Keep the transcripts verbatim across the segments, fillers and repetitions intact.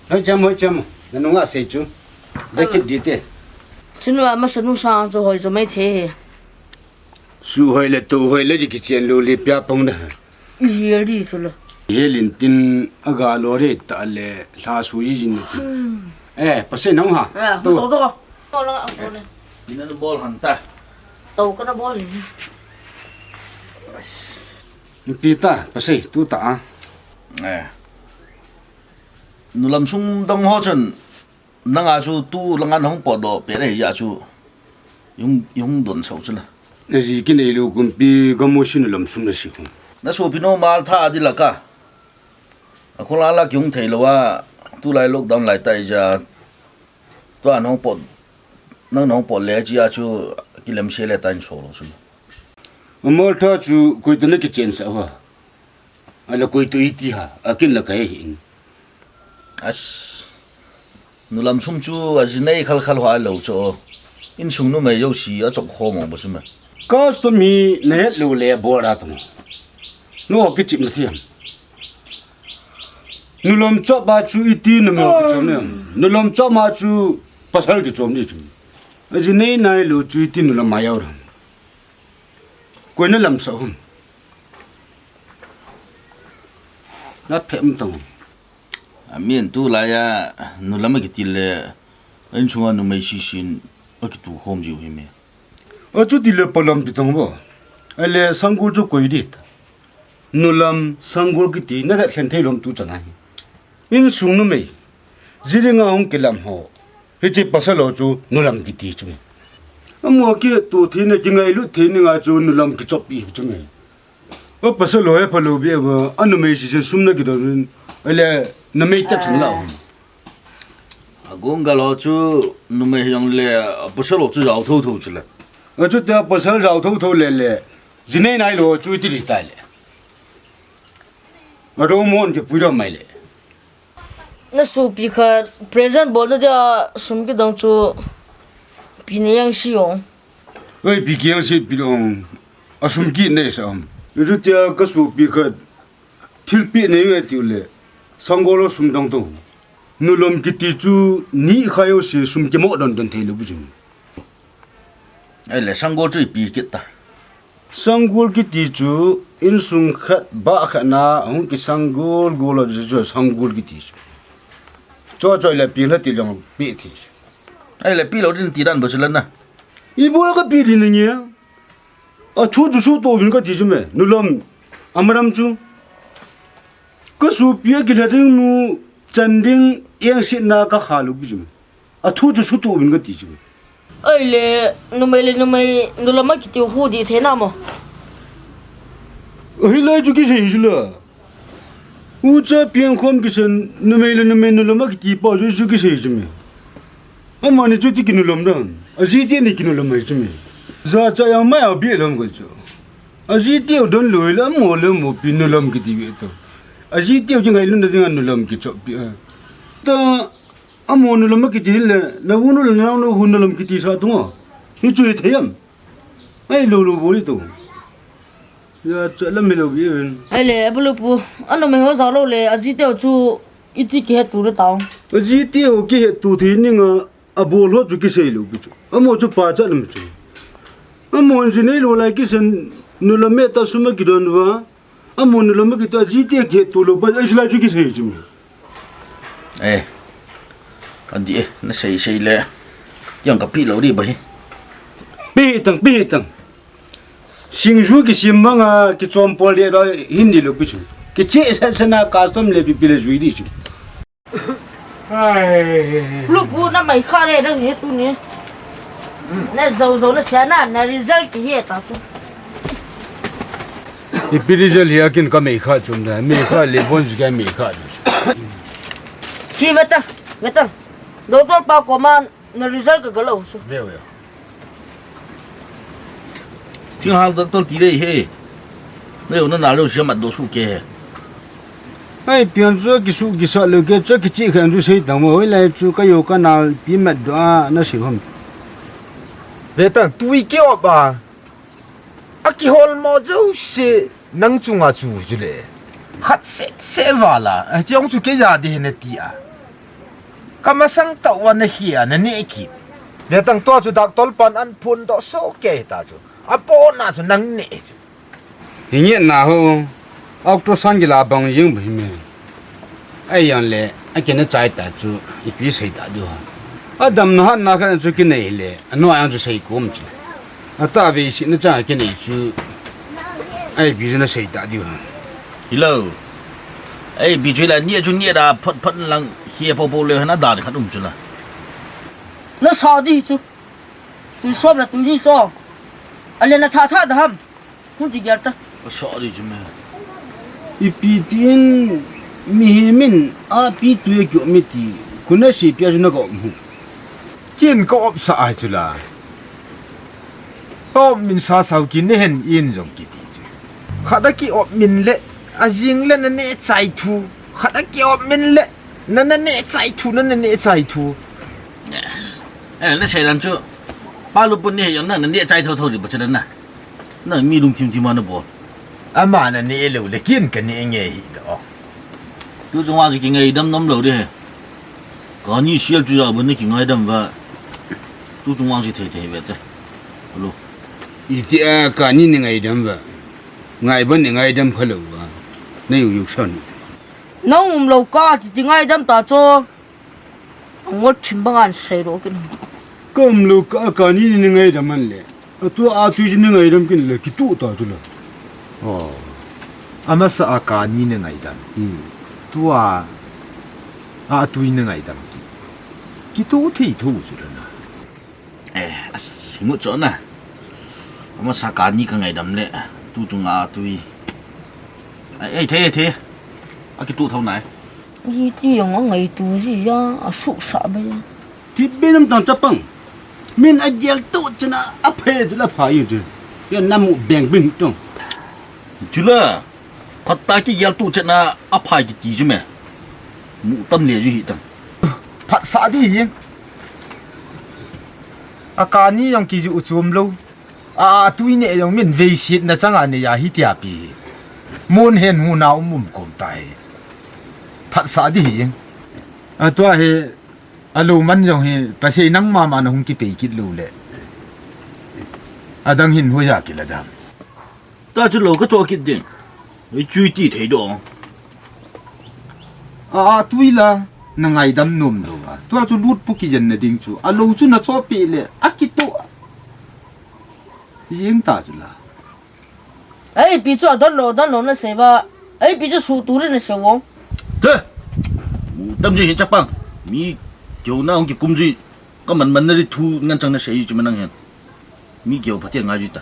Hoi cham, hoi cham. Nanunga sei chu. Dekit dite. Chunua masa nung sang chu hoi chu mai the he. Su hoi le tu hoi le kichen lu li pia pong da. Yel di chu lo. Yelin tin aga lo re ta le hla su yi jin ti. Eh, pase nong ha. To to to. To lang a ko le. Ina bol han ta. To ka na bol ni. Pi ta, pase tu ta a. Eh. Nulam sum dong ho chun. Nanga chu tu langa nahung potdoh pet ahi a chu, ihung, ihung don sau chu la. Naji kinei lou kumpi gamu sin nulam sum nasi khum. Nasopi nu Maltha di laka. Akhola la kihung thei lou a, tulai lockdown lai ta ija. Tua nahung pot, nang nahung pot le chi a chu kilem se le ta in so lou chu. Maltha chu koi to na kichen sa ha. Ala koi to iti ha, akin la kai hin. As. Nulam sum chu ajinei khal khal ho a lou chu. Insung numei jouse achop khom mong ba chu ma. Custom hi nahet lou le bol a tong. Nu kichim na thiam. Nulam chop ba chu iti numei kichom ne. Nulam chop ma chu pasal kichom ni chu. Ajinei nai lou chu iti nulam ma yau ram. Koi na lam sa hum. Na phem tong. Amin tulai a nulam a kiti le, insunga numei sisin a kitu khom jiu hi me. Achuti le palam pi tong bo. Ale sanggol chu koi dit. Nulam sanggol kiti na dat khen thei lom tu chana hi. Insung numei. Jiringa hung kilam ho. Hiche pasal ho chu nulam kiti chu me. Amo kitu thei na kingailut thei ni nga chu nulam kichop i chu me. O pasal ho e phalou bi ava, anumei sisin sum na kidon, ale numei ta chun la. Agung gal ho chu numei jong le, pasal ho chu jao tho tho chu le. Achuti a pasal jao tho tho le le, jinei nai lou chu iti di ta le. Aro mon kipui ro mai le. Nasopi khat present bolna dia sum kidong chu pi na jang si ong. Oi, pi kiang si pi dong. Asum kit nei sa am. Chutia kasopi khat thilpeh nei nge tiu le. Sanggol ho sum dong to. Nulam kiti chu ni kha jouse sum kimo don don thei lou bu jing. Ahile, sanggol chu ipi kit ta. Sanggol kiti chu insung khat, bah khat na, hung kisanggol gol a chu sanggol kiti chu. Cho cho le pi la ti long pi ti. Ahile, pi lou din ti dan ba chu la na. Ibola kapi din nge. Athu chu suto vin kati chu me. Nulam, amaram chu. Kasopi a kila ding nu, chan ding, eng sit na kakha lou bu chu me. Athu chu suto vin kati chu. Ahile, numei le numei, nulam a kiti u khu di thei na mo. Ahilai chu kisei chu la. Ucha piang khom kisan, numei le numei nulam a kiti pa chu chu kisei chu me. Amani chuti kinulam dan. Ajite ni kinulam mai chu me. Jacha jang mai abi lam ka chu. Ajite u don loi le mo le mo pi nulam kiti ve to. Ajite u kingailutna dinga nulam kichop pi a. Ta Amo nulam kiti le, na unu le na unu hu nulam kiti sa tunga. Hichu hithei am. Ai lo lo boli tu. Ya, cha lam mi lo bi ven. Ahile, abulu pu, anumei ho jao lou le, ajite ho chu iti kihet tu le tao. Ajite ho kihet tu thei ni nga, abol ho chu kisei lou pi chu. Amo chu pachat nam chu. Amo jinei lou lai kisan nulam me ta sum a kidon va. Amo nulam a kiti ajite kihet tu lou pa, ai, chulai chu kisei chu me. Eh. Adi eh, na sei sei le. Yang kapi lou di ba hi. Pi tang, pi tang. Singju kisem banga kichom pol de da hin ni lou pi chu. Kiche sa sa na custom le pi pi le jui di chu. Ai. Lupu na mai kha re dang ni tu ni. Na zo zo na sia na, na result kihe ta chu. Ipi result hi akin ka mai kha chun da, mai kha le bon ji ka mai kha. Si veta, veta. Doctor pa koma na result ka galo su. Ve ve. Thinghang doctor ti lei he. Nei u na na lou sia mat do su ke he. Ai, pian chu kisu kisa lou ke chu kichi khan chu sei tang mo, hoilai chu ka yo ka na pi mat do a na sei hom. Ve tan tui ke op a. A kihol mo jouse nang chunga chu chu le. Khat se se vala. A chiong chu ke ja de na ti a. Kamasang tah uva nahi a naneh kit. Letang tua chu doctor pan ahin phondoh soh kei ta chu. Apona chu nang neh chu. Hinge na ho. Ultrasound kila bang jing bhi me. Ahi jongle, akina chai ta chu, ipi sei ta diu ham. Adamna hatna khat chu kinei le, anoiya chu sei kom chu. Atahbeh sihna cha kinei chu, ipi chu nasei ta diu ham. Hilou. Ipi chu la, neh chu neh da, phot phot lang, hi po po le, na da khat um chu la. Nasa di chu. Tui som le tui ni chu. Ale natha tha da ham. Hung ti gel ta. Sorry chu me. Ipi tin mihem in api tui a kiop mi ti. Kona seipeh a chu naga um u. Ken ka opsah ahi chu la. Ka op min sa sao kine hen in jong kiti chu. Khat a kiop min le, ajing le naneh chai thu. Khat a kiop min le, na naneh chai thu, na naneh chai thu. Eh, nasei dan chu. Palup pu neh jong na naneh chai tho tho di ba chu dan na. Nang mi lungthim thim a nabol. Ama naneh lou le ken kaneh nge hi da o. Tu chunga chu kingaidam nom lou de. Kani sial chu ja bu nakingaidam uva. Tu chunga chu thei thei ve te. Alo. Iti a kani nei ngaidam uva. Ngai bon nei ngaidam kha lou uva. Nei u yuk san. Nang um lou kah ti ti ngaidam ta chu. Angot thim banga nasei lou kin. Ka um lou kah a kani nei ngaidam an le. Atua a tui chu nei ngaidam kin le, kituh ta chu la. Oh. Amasa a kani nei ngaidam. Hmm. Tua a tui nei ngaidam kin. Kituh thei tho chu la na. Eh, asingu chu na. Amasa kani ka ngaidam le, tu chunga tui. Ai, ei, thei, thei. Akituh tho nai. Iti jong angaito ji a, asuhsah bai a. Thipbeh nam tang chapang. Min agel to chana, aphai chu la phai u chu. Ya namu beng bing tong. Chu la. Phat a kigel to chana, aphai kiti chu me. Mu tam le ju hi tang. Phatsah di hi. A kani jong kiju u chom lou. A, a tui neh jong min veisetna changa nei a hitia pi. Mun hen huna um um kom ta hi. Phatsah di hi. Atua hi, alou man jong hi, pasei nangma ma nahung kipei kit lou le. Adang hin hoiya kila dam. Ta chu lou ka cho kit ding. Ei chui ti thei do. A, a tui la, na ngaidam nom lou a. Tua chu lut pu kijen na ding chu. Alou chu na cho pi le, akito. Jing ta chu la. Ei, pi chu adon lou, don lou nasei ba. Ei, pi chu sutu le nasei vong. Te! Mu tam je hin chapang. Mi keu na hung kikum ji. Ka man man na ri thu ngan chang nasei chu ma nang hen. Mi keu phaten ngai ji ta.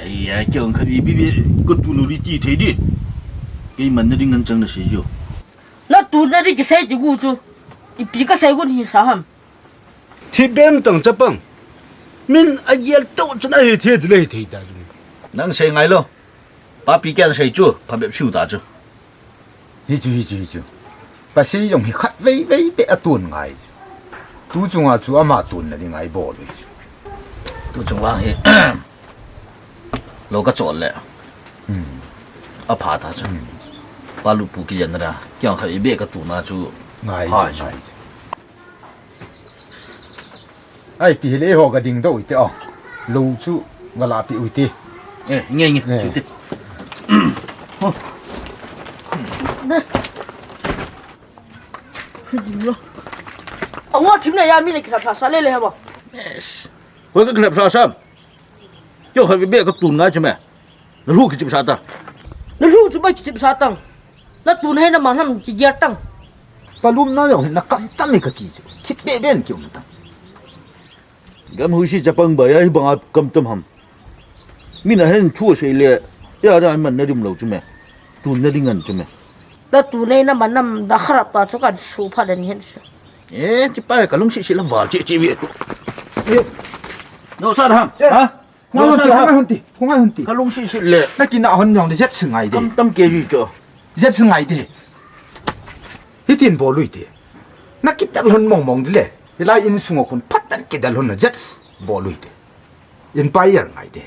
Ei, ya keu kha bi bi bi ko tu nu ri ti thei di. Kei man na ri ngan chang nasei jo. Na tu na ri kisei ti gu chu. Ipi kasei gu ni sa ham. Thipbeh nam tang chapang. Min agel to chana hi thei le hi thei ta chu. Nang sei ngai lou. Papi kei nasei chu, phabep siu ta chu. Hi chu, hi chu, hi chu. Pasei jong hi khatvei vei beh aton ngai chu. Tu chunga chu ama tonna ding a ibol u chu. Tu chunga hi, lou ka chol le. Hmm. Apha ta chu. Hmm. Palup pu kijen na da. Kei jong khat ibe ka tona chu. Ngai chu, ngai chu. Ai, ti hile ho ka ding dou ite o. Lou chu, va la pi u ite. Eh, nge, nge, eh. Chu te. Ho. Ango thim na ya mi le kila pha sa le le ha ba. Yes. Hoi ka kila pha sa. Kyo kha be ka tun ngai chu me. Na lu kichip sa ta. Na lu chu ba kichip sa tang. Na tun hai na ma nam kigel tang. Palum na jong na kam tam e kati chu. Thipbeh beh ki um tang. Gam hui si chapang ba ya hi banga kam tam ham. Mi na hen thu sei le. Ya da man na rim lou chu me. Tun na ding ngan chu me. Na tun na man nam da kharap ta chu kan su pha den hen chu. Eh, chi pa ka lung si si la val chi chi wi. Eh. No sa ham. Eh. Ha? Hung ngai hon ti, hung ngai hon ti, hung ngai hon ti. Ka lungsi si le. Na kina hon jong le jet si ngai de. Tam tam ke ji cho. Jet si ngai de. Hitin bol u hite. Na kidel hon mong mong de le. Hilai insung a khun phat tan kidel hon na jet bol u hite. Empire ngai de.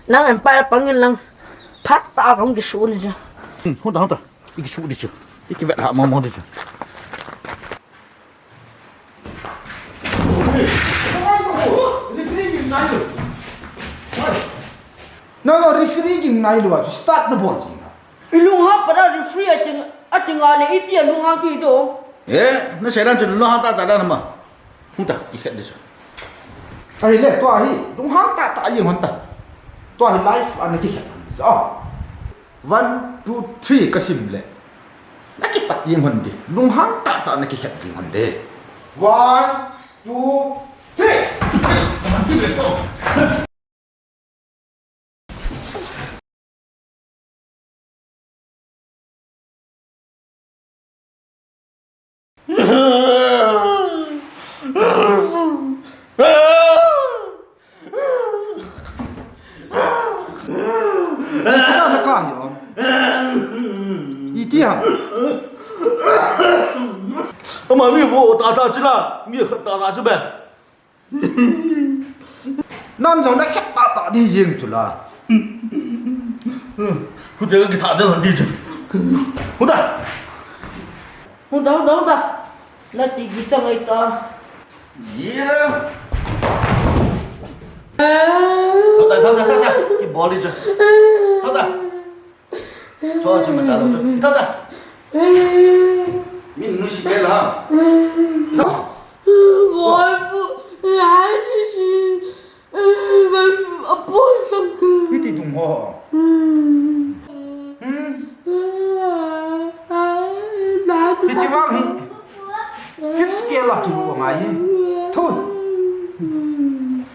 Nang empire pang in lang phat ta kong kisu ni cha. Hmm, hon ta, hon ta. I kisu di chu. I kivet ha mong mong di chu. Nang jong referee ging nailou a chu start nabol jing a. I lunghang pat a referee ating, ating a le iti a lunghang kit o. Eh, nasei dan chu lunghang tah tah dan ama. Hung ta, kikhet ding chu. Ahile, tua hi, lunghang tah tah jeng hon ta. Tua hi live a nakikhet hon ding chu. Ah. One, two, three kasim le. Nakipat jeng hon ding. Lunghang tah tah nakikhet jeng hon ding. One, two, three. Ita na kahi om. Iti ham. Ama mi vo tah tah chu la, mi khat tah tah chu be. Nang jong nakhet tah tah ding jeng chu la. Hute ka kitha del hon ding chu. Huta. Huta, huta, huta. Nati gi chang ai ta. Yira. Thota, thota, thota. Kibol ding chu. Thota. Cho chu macha lou chu. Thota. Min nusi bel ha. Thota. Oi, bu, ya, si, si. Oi, bu, apo, sang. Hiti dung ho. Hmm. Hichi vang hi. Fifth scale a kihu ngai. Thu.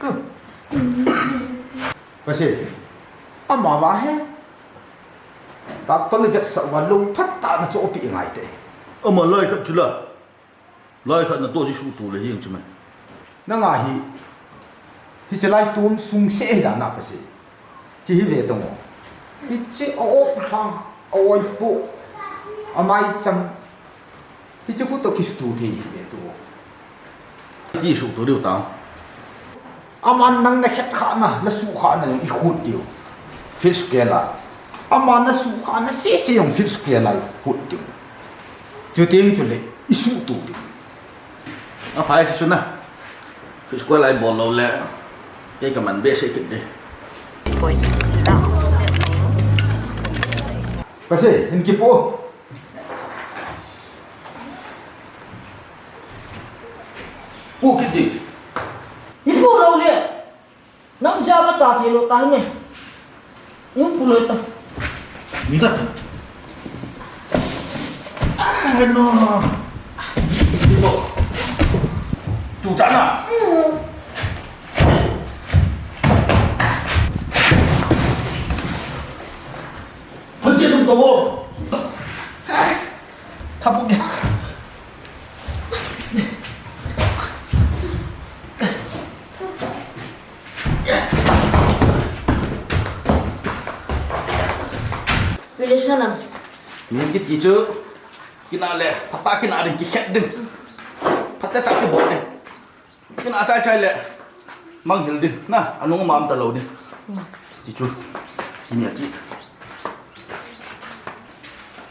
Thu. Pasi. Ama va he. Doctor le vetsah uva lou phat tah na chohpeh ngai te. Ama lai khat chu la. Lai khat natoh ji suhtuh le hieng chu me. Nanga hi. Hiche lai tum sung se hi jana pasi. Chi hi ve tong o. Hiche a op lhang, a oi po, a mai chang. Hiche khu toh kisuhtuh thei hi ve tu. Ti suhtuh diu tang. Aman nang nakhet khahna, nasuh khahna jong ikhut diu. Fifth scale a. Aman nasuh khahna sese jong fifth scale a ikhut diu. Chuteng chule, isuhtuh diu. Aphai chu na. Fifth scale a ibol lou le. Kei kaman behseh kit ding. Pasi, hin kipu. Pu kit ding. Hin pu lou le. Nang ja ma cha thei lou ta ne. Hin pu lou ta. Mi ta. Ah, no. Tu cha na. Phun ti tum to. Thapu ke. Pile sanam. Min kiti chu. Kina le, phatah kina ding, kikhet ding. Phatah chah kibol ding. Kina chai chai le. Manghil ding, na, anung ma um talou ding. Ti chu. Kini a chi.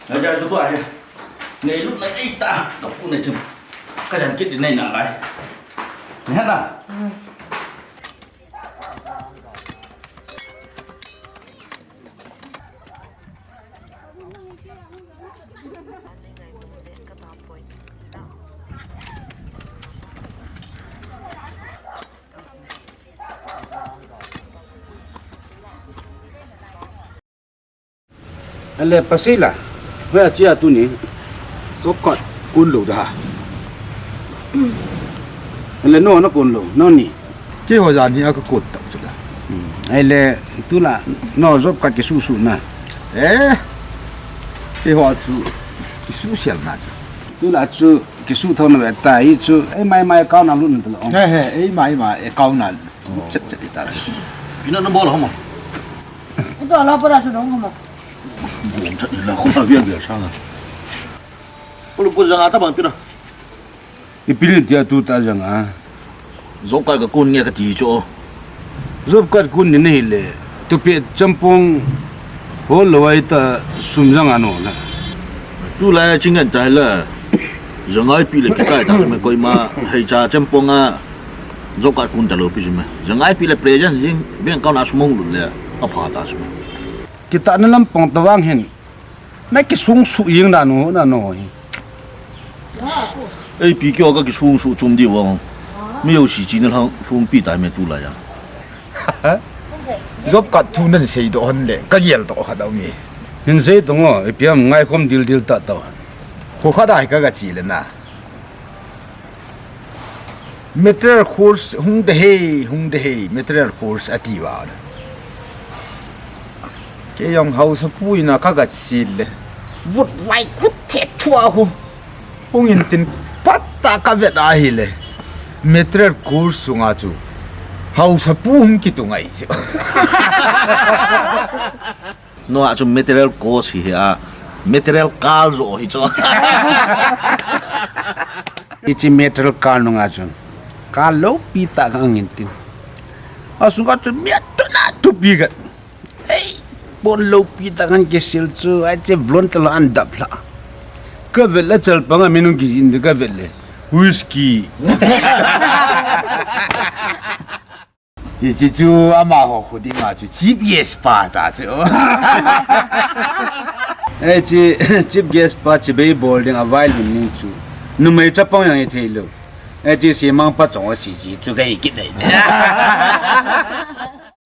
Na ja su tua he. Ngailut na ei ta, ka pu na chu. Ka jan kit ding nei na lai. Ni ha na. Ale pasila, hoiya chia tuni, job card kun lou da. Ale no, nakun lou, no ni. Keiho jan hi aka kun tau chu da. Hmm. Ahile, tula, no job card kisuh suh na. Eh, keiho chu kisuh sial na chu. Tula chu kisuh thou na ve ta, hi chu, eima eima account a lut na tala. He, he, eima eima account a lut chet chet ta chu. Ina na bol homa. Ito ala para chu dong homa. Bom chet ni la, khum ta vial vial sang a. Ulu ko jang a ta bang pina. Ipi le tia tu ta jang a. Job card ka kun nge kati chu. Job card kun ni nahi le. Tupi champong hol lou ai ta sum jang a no na. Tulai a chingan ta la. Jang ai pi le kichai ta me koima hei cha champong a job card kun talou pi me. Jang ai pi le present jing bank account a sum hung lut le. Apha ta chu. Kitahna lampang tobang hin. Na kisung suh jeng nano, nano hi. Ei, pi kio ka kisung suh chom diu vang. Mi jouse chena lhung, lhungpi tai me tulai a. Job card thu nan seidoh hon le, ka geldoh khat aum e. Hin sei tong o, ipi ham ngaikhom dildil tah tah. Kho khat a hi ka, ka che le na. Material course hung de hei, hung de hei, material course ati uva. Kei jong haosapu in a ka, ka che le. Vut vai khut the thua khu. Hung in tin pat a ka vet a hile. Material course sunga chu. Haosapu hung kitung ahi chu. Noah chu material course hi hi a, material kal jo hi chu. Hiche material kal nunga chun. Kal loupi tah ka ngah in tin. Asunga chun mi atuna thupi khat. Ei, pon loupi tah kan kisil chu, hiche volunteer ho an dap lha. Ka vet le chalpang a mi nung kijin de ka vet le. Whisky. Hiche chu amaho khu dinga chu chief guest pa ta chu. Hiche chief guest pa chibai bol ding a vai lhun ding chu. Numei chapang jong hi thei lou. Hiche semang pa chong a chi chi chu ka hi kit dai.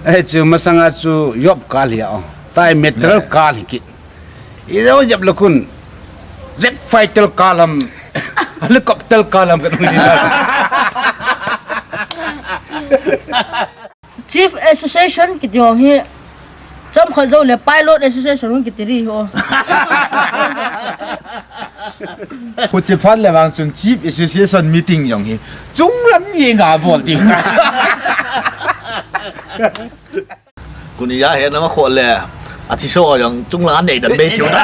Hichu masanga chu job kal hi a. Tai material kal hi kit. Ijat jep lakun. Jet fighter kal ham. Helicopter kal ham ka nung di na. Chief Association kiti ho hi. Chomkhat jou le Pilot Association hung kiti di ho. Huchi phat le vang chun Chief Association meeting jong hi. Chunglang jenga bol ding. Kuni ya he na ma kho le. Athi so jong chunglang anei dan be chu na.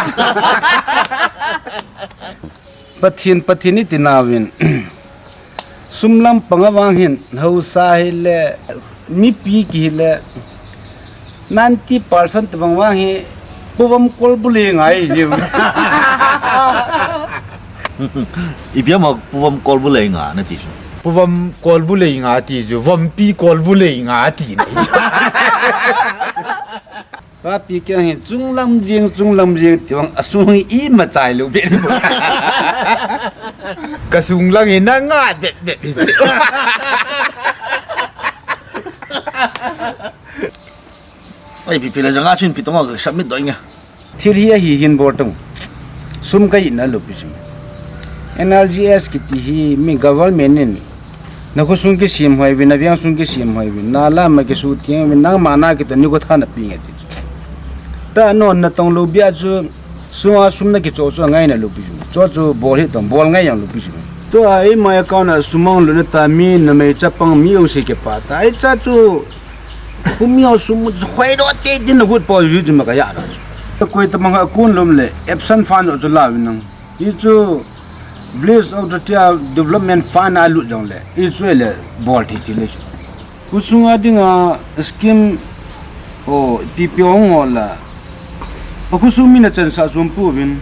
Pathen, Pathen iti nauvin. Sum lampang a vang hin, haosa hile, mipi kihile, ninety percent bang vang hi, puvam kolbu le ngai hi. Ipi ama puvam kolbu le nga na ti chu. Puvam kolbu le nga ti chu, vampi kolbu le nga ti na chu. Papi kei hin chunglam jeng, chunglam jeng, ti bang asung hi ima chai lou be. Ka sunglang hi na nga bet bet hi. Ai, pi pi la janga chun pi tonga ka submit doi nga. Thil hi ahi hin bol tong. Sum ka ina lou pi chu. N R G S kiti hi mi government in na khosung kisem hoi uvin, na vengsung kisem hoi uvin, na lam ma kisu tieng uvin, nangma na kitoh ni ko tha na pi nge ti chu. Ta non na tong lou bia chu, sunga sum na kicho chu ngai na lou pi chu. Cho chu bol hi tong, bol ngai jong lou pi chu. Tua eima account a sum ang lou na ta mi numei chapang mi jouse kipa ta. Ai cha chu, kum mi ho sum mu chu khoi do te din na gut po ju chu ma ka ya na chu. Koi ta mang a kun lum le, absent fund chu la uvin nang. Ti chu Village of the Tia Development Fund a lut jong le, i chu le bol thei thei le chu. Khosung a dinga scheme o P P O ngo la. A khosung mi na chan sa chom pu bin.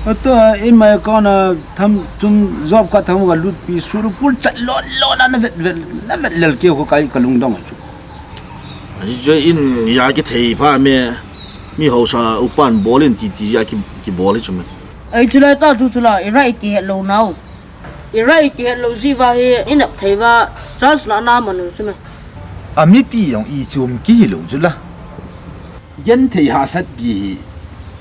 A to a in my account a tham chum job card tham ga lut pi sur pul chat lo lo na na vet vet na vet lel ke ko kai ka lungdong chu. Aji chu in ya ki thei pha me, mi haosa upan bol in ti ti ya ki, ki bol chu me. Ai chu lai ta chu chu la, i right ki het lou nau. I right ki het lou ji va hi, i nep thei va, chance la na man u chu me. A mipi jong i chum ki hi lou chu la. Gen thei hahsat pi hi,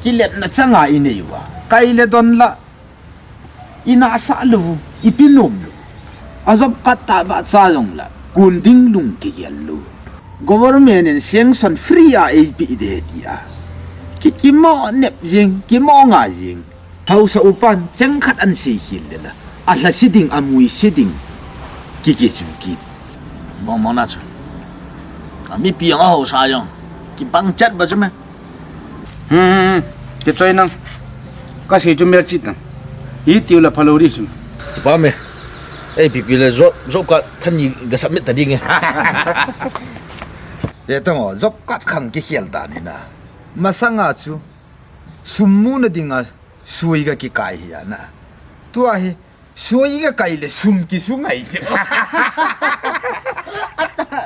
ki let na changa i nei va. Kai le don la. I nasa lou, i pi nom lou. A job card ta ba cha jong la, kun ding lung kigel lou. Government in sanction free a ei pi de ti a. Ki, ki mo nep jing, ki mo nga jing. Haosa upan, cheng khat an sei khel le la. A lha si ding, a mui si ding. Ki, ki chu ki. Bong bong na chu. A mipi jong a haosa jong. Ki bang chat ba chu me. Hmm, hmm, hmm. Kichoi nang. Ka sei chu mel chit nang. Hi tiu la phalou ri sum. Pa me. Ei, pi pi le job, job card than ni ga submit ta ding e. Te tong o, job card khang kikhel ta ni na. Masanga chu. Sum mu na dinga sui ga kikai hi a na. Tua hi. Sui ga kai le sum kisu ngai chu.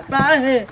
Ta he.